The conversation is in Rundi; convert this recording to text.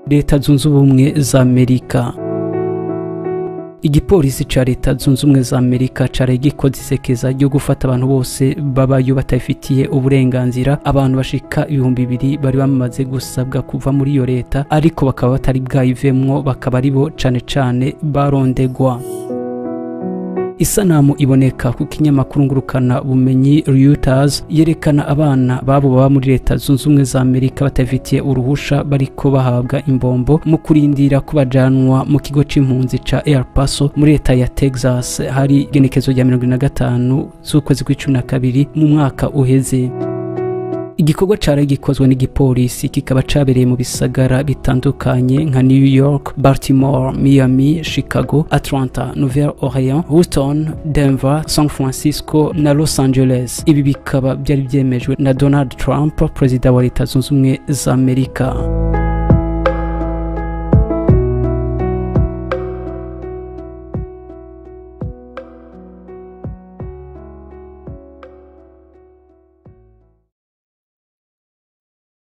Leta Zunze Ubumwe za Amerika. Igipolisi ca Leta Zunze Ubumwe za Amerika caraye gikoze isekeza ryo gufata abantu bose babayo batabifitiye uburenganzira. Abantu bashika 2000 bari bamaze gusabwa kuva muri iyo leta, ariko bakaba batari bwayivemwo, bakaba aribo cane cane barondegwa. Isanamu iboneka ku kinyamakuru ngurukana bumenyi Reuters yerekana abana babo baba muri Leta Zunze Ubumwe za Amerika batabifitiye uruhusha bariko bahabwa imbombo mu kurindira ko bajanwa mu kigo c'impunzi ca El Paso muri leta ya Texas. Hari igenekezo rya 75 z'ukwezi kw'icumi na kabiri mu mwaka uheze. Igikorwa cari gikozwe n'igipolisi kikaba cabereye mu bisagara bitandukanye nka New York, Baltimore, Miami, Chicago, Atlanta, Nouvelle-Orléans, Houston, Denver, San Francisco na Los Angeles. Ibi bikaba byari byemejwe na Donald Trump, perezida wa Leta Zunze Ubumwe za Amerika.